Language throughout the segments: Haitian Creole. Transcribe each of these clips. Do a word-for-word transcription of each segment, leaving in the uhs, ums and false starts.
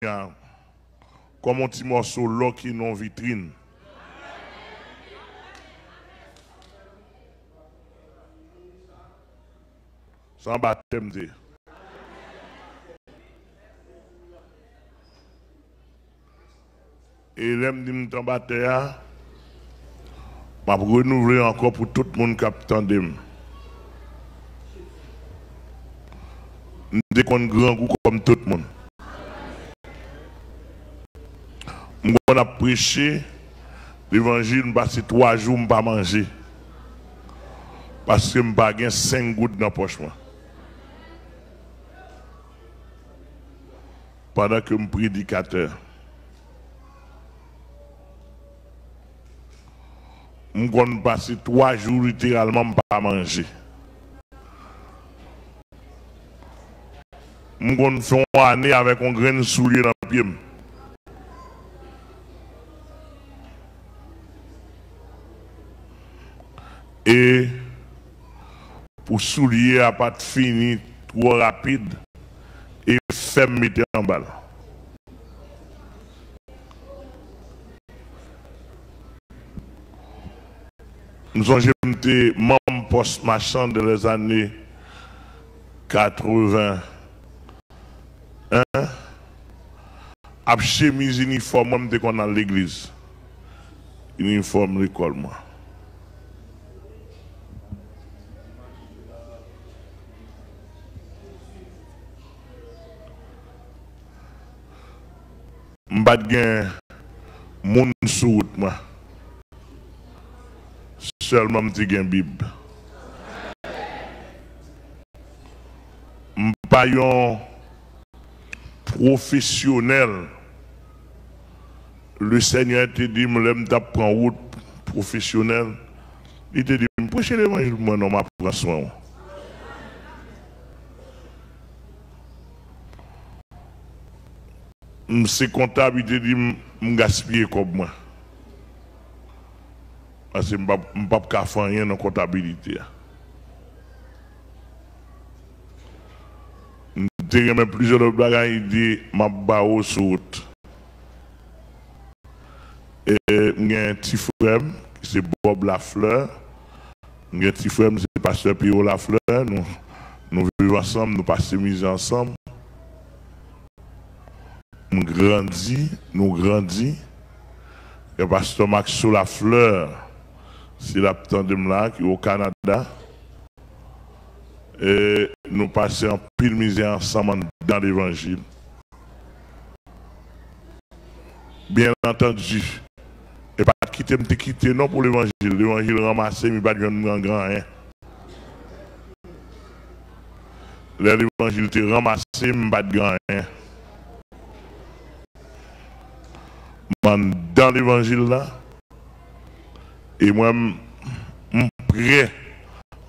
a kòm yon ti mòso lò ki nan yon vitrin. Se anba tè m te ye. E lè m di m t anba tè a, m ap renouvle ankò pou tout moun k ap tande m. M te konn grangou kòm tout moun. M konn ap preche levanjil, m pase twa jou m pa manje. Paske m pa gen senk goud nan pòch mwen. Pandan ke m predikatè, m konn pase twa jou literalman m pa manje. M konn fè yon ane avèk yon grenn soulye nan pye m. E pou soulye a pa t fini twò rapid, e fè m mete anba l. M sonje m te manm pòs machan de lèzane katreven en, ap chemiz inifòm mwen, m te konn al legliz. Inifòm lekòl mwen. M pa t gen moun sou wout mwen. Sèlman m te gen Bib. M pa yon pwofesyonèl. Le Seigneur te di m, lè m t ap pran wout pwofesyonèl, li te di m, preche levanjil pou mwen non, m ap pran swen w. M se kontab, li te di m, m gaspiye kòb mwen. Paske m p ap, m p ap ka fè anyen nan kontabilite a. M te renmen plizyè lòt bagay, li di, m ap ba w sou wout. E m gen ti frè m, ki se Bob Lafleur. M gen ti frè m, se pastè Pierrot Lafleur. Nou, nou viv ansanm, nou pase mize ansanm. M grandi, nou grandi. Gen pastè Maxo Lafleur, si l ap tande m la, ki o Kanada. E nou pase anpil mize ansanm anndan levanjil. Byen antandi, e pa t kite m te kite non pou levanjil. Levanjil ranmase m, li pa t jwenn m nan gen anyen. Lè levanjil te ranmase m, m pa t gen anyen. M anndan levanjil la, e mwen, m, m prè.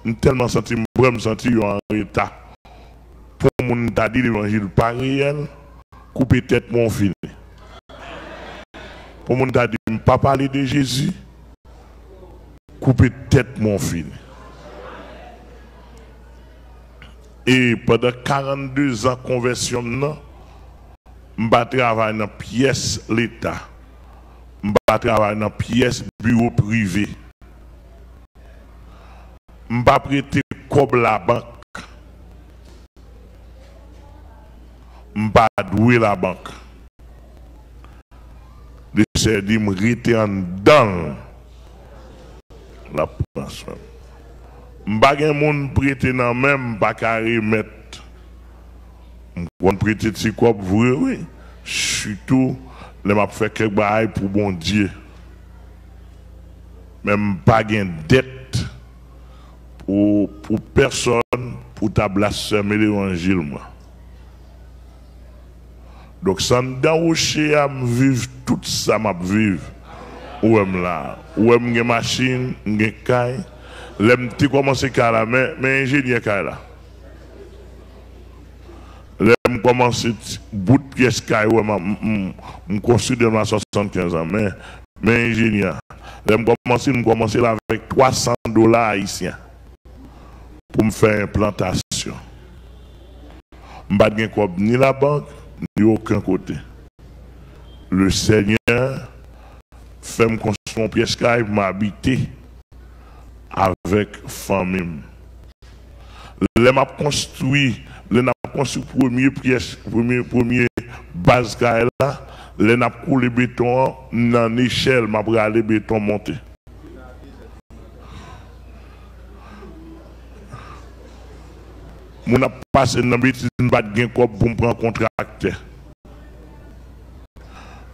M tèlman santi m prè, m santi yo an reta. Pou moun ta di levanjil pa reyèl, koupe tèt mwen, w fini. Pou moun ta di m pa pale de Jezi, koupe tèt mwen, w fini. E pandan karannde zan konvèsyon m nan, m pa travay nan pyès Leta. M pa travay nan pyès biwo prive. M pa prete kòb labank. M pa dwe labank. Lesenyè di m rete anndan l. L ap pran swen m. M pa gen moun m prete nan men m, m pa ka remèt. M konn prete ti kòb vre, wi. Sitou lè m ap fè kèk bagay pou Bondye. Men m pa gen dèt pou, pou pèsonn pou ta blasfème levanjil mwen. Donk, se anndan woche a m viv tout sa m ap viv. Ou wè m la. Ou wè m gen machin, m gen kay. Lè m te kòmanse kay la, men, men enjenyè kay la. Lè m kòmanse ti bout pyès kay, ou wè m, m, m, m konstwi depi m a swasannkenz an. Men, men enjenyè. Lè m kòmanse, m kòmanse l avèk twa san dola ayisyen pou m fè enplantasyon. M pa t gen kòb ni labank, ni okenn kote. Lesenyè fè m konstwi yon pyès kay pou m abite avèk fanmi m. Lè m ap konstwi, lè n ap konstwi premye pyès, premye, premye baz kay la, lè n ap koule beton an, m nan nechèl, m ap rale beton monte. Moun ap pase nan betiz, m pa t gen kòb pou m pran kontraktè.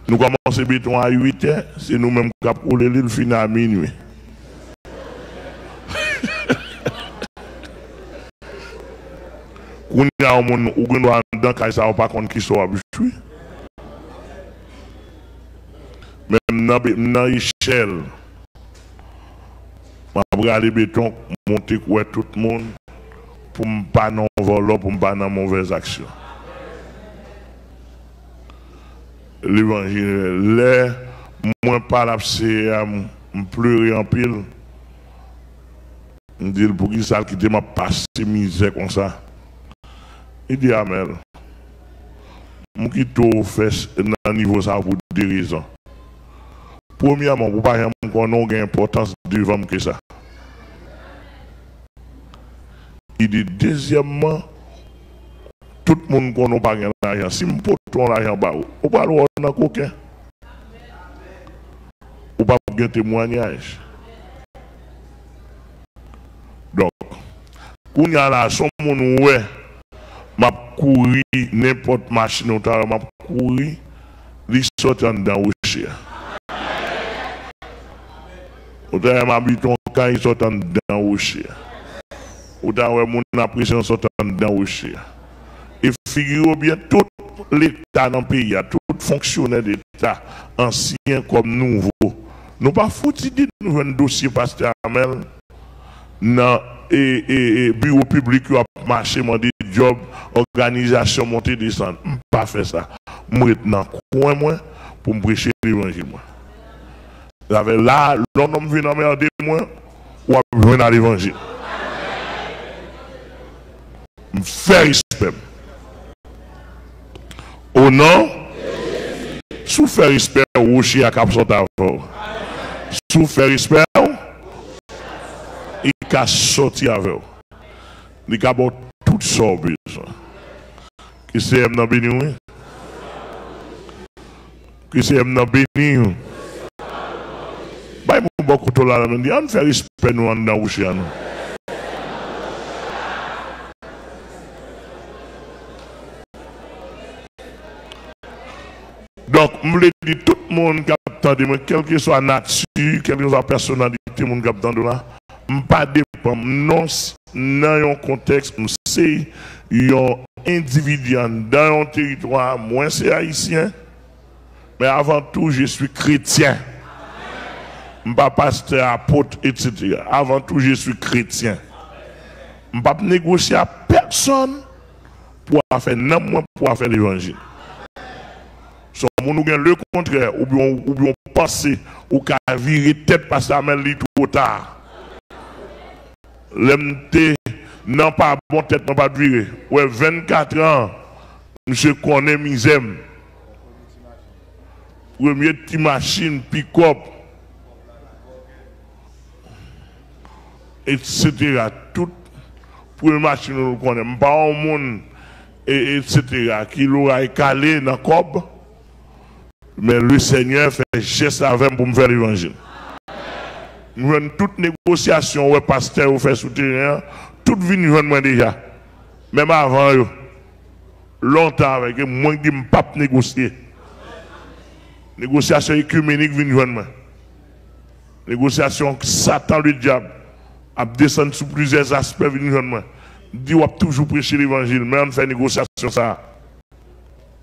Nou kòmanse beton a uit è, se nou menm k ap koule li, l fini a minui. Kounye a, yon moun, ou gen dwa anndan kay sa, ou pa konn kisa w ap jwi. Men m nan be-, m nan echèl. M ap rale beton, monte kwè tout moun, pou m pa nan vòlò, pou m pa nan movèz aksyon. Levanjil, lè mwen pale ap Seyè a, m, m plere anpil. M di l, "Poukisa l kite m ap pase mizè konsa?" Li di, "Amèl, m kite w fè s-, nan nivo sa a pou de rezon. Premyèman, ou pa janm konnen w gen enpòtans devan m ke sa." Li di, "Dezyèmman, tout moun konnen w pa gen lajan. Si m pote yon lajan ba ou, ou pral wè w nan koken. Ou p ap gen temwayaj." Donk, kounye a la, si yon moun wè m ap kouri nenpòt machin, ou ta wè m ap kouri, li sòti anndan woche a. Ou ta wè m abite yon kay, li sòti anndan woche a. Ou ta wè moun ap presyon sòti anndan woche a. E figire w byen, tout Leta nan peyi a, tout fonksyonè Leta, ansyen kòm nouvo, nou pa fouti di nou jwenn dosye pastè Amèl nan, e, e, e, biwo piblik yo ap mache mande djòb, òganizasyon monte desann. M pa fè sa. M ret nan kwen mwen pou m preche levanjil mwen. Sa fè la, lè yon nonm vin anmède mwen, w ap jwenn a levanjil. M fè respè m. O non, si w fè respè w, woche a ka sòti avè w. Si w fè respè w, li ka sòti avè w. Li ka ba w tout sa w bezwen. Ke Seyè m nan beni w, wi. Ke Seyè m nan beni w. Bay moun bò kote w la, la, men di, "Ann fè respè nou anndan woche a, non." Donk, m vle di tout moun k ap tande mwen, kèlkeswa nati, kèlkeswa pèsonalite moun k ap tande w la, m pa depann, m non, s-, nan yon kontèks, m se yon endividi anndan yon teritwa, mwen se ayisyen, men avan tou, je suis chrétien. M pa pastè, apot, et cetera. Avan tou, je suis chrétien. M p ap negosye a pèsonn pou afè nanm mwen, pou afè levanjil. Si w moun ou gen lekontrè, oubyen, oubyen w panse ou ka vire tèt pastè Amèl, li two ta. Lè m te nan pa bon, tèt mwen pa t vire. Wè, vennkat an, misye konnen mizè m. Premye ti machin, pikòp, et cetera. Tout premye machin nou konnen. M pa yon moun, e, et cetera, ki loray kale nan kòb. Men Lesenyè fè jès avè m pou m fè levanjil. M jwenn tout negosyasyon, wè, pastè yo fè sou teren an, tout vin jwenn mwen deja. Menm avan yo. Lontan avèk yo, mwen ki di m p ap negosye. Negosyasyon ekimenik vin jwenn mwen. Negosyasyon Satan Ledyab ap desann sou plizyè aspè vin jwenn mwen. M di, "W ap toujou preche levanjil, men ann fè negosyasyon sa a."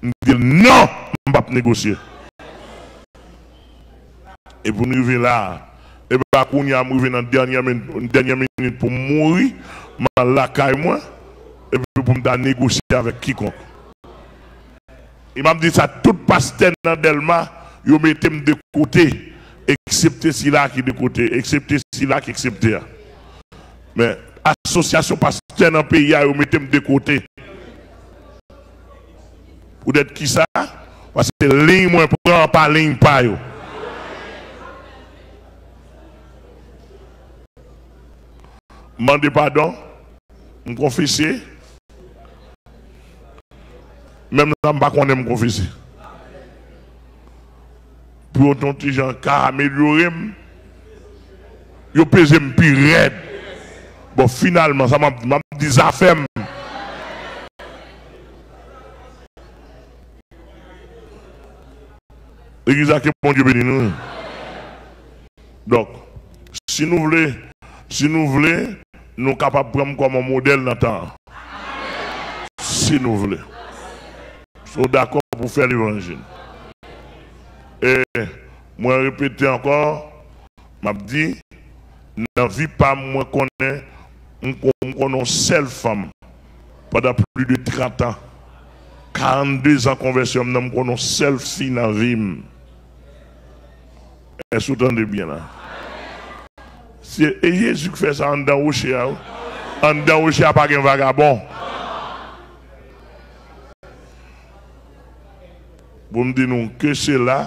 M di l, "Non, m p ap negosye." E pou n rive la a, e pa kounye a m rive nan dènyè min-, dènyè minit pou m mouri, m al lakay mwen, epi pou m ta negosye avèk kikonk. E m ap di sa, tout pastè nan Dèlma, yo mete m de kote, eksepte sila ki de kote, eksepte sila ki eksepte a. Men, asosyasyon pastè nan peyi a, yo mete m de kote. Poutèt kisa? Paske liy mwen pran pa liy pa yo. M mande padon, m konfese. Menm jan m pa konnen m konfese. Pou yo t yon ti jan ka amelyore m, yo peze m pi rèd. Bon, finalman, sa m ap, m ap di zafè m. Legliz la, ke Bondye beni nou. Donk, si nou vle, si nou vle, nou kapab pran m kòm yon modèl nan tan an. Si nou vle. Si w dakò pou fè levanjil. E mwen repete ankò, m ap di, nan vi pa m, mwen konnen, m kon-, m konnen yon sèl fanm pandan plis de trant an. Karannde zan konvèsyon m nan, m konnen yon sèl fi nan vi m. Èske w tande byen la? Se, e Jezi k fè sa anndan woche a, wi. Anndan woche a pa gen vagabon. Pou m di nou, ke sela,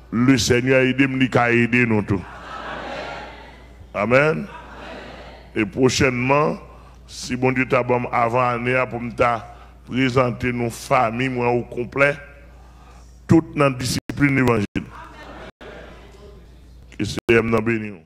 le Senyè ede m, li ka ede nou tou. Amèn. E pwochènman, si Bondye ta ban m avan ane a pou m ta prezante nou fanmi mwen o konplè, tout nan disiplin levanjil. Ke Senyè m nan beni w.